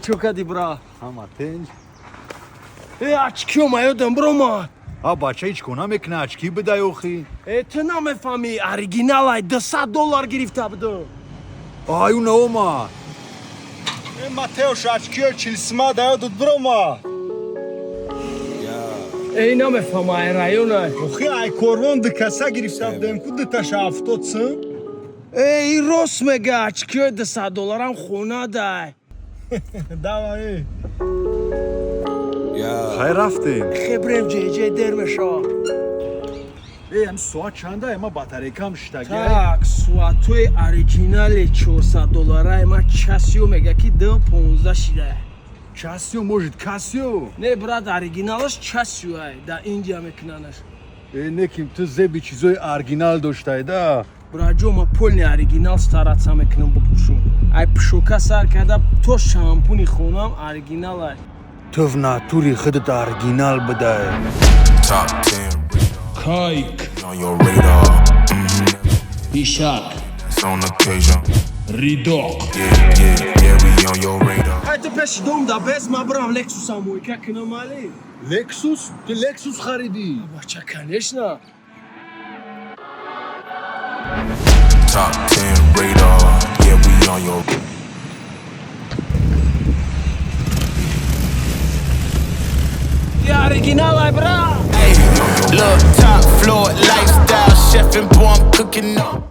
Чо кади, бра? Ҳама тинҷ. Э, очки ма ёдам бромад. А бача ҳеҷ кор намекуна, очки бидай охи. Э, ту намефаҳмӣ, оригиналай, 200 доллар гирифта будум. Ай, ӯ наомад. Э, Матеош очкиё чилсима да ёдут биромад. Эй, намефаҳма, ай районай. Охи, ай корвон ду каса гирифта будем ку, дуташа 70 сум. Эй, рост мега, очкиёи 200 долларам хона дай. Давай, э. Хай, рафтем. Хебрем, ҷеҷе дер мешава. Э, ҳам соат чанда? Ма батарейкам шитаги. Так, соатои оригинали 400 доллараи ма Часио мега, ки 2:15 шида. Часио, может, Касио? Не, брат, оригиналаш Часио ай, да Индия мекунанаш. Э, неким ту зеби чизои оригинал доштай да. Браҷо, ма полный оригинал стараться мекунам бипӯшум. Ай пӯшока сар карда то шампуни хонам оригинал ай. Ту в натуре худат оригинал бидай. Top 10 Кайк, on your radar. Ишак, It's on occasion. Ридок. Yeah, we on your radar. Ай, ту пеши дом да бес, ма бирам Лексусам мойка кунам, али. Лексус? Ту Лексус харидӣ? Бача, конечно. Top 10 radar. Yeah, we on your Я оригинал ай, бра. Hey, look, top floor lifestyle, chef and boy, I'm cooking up.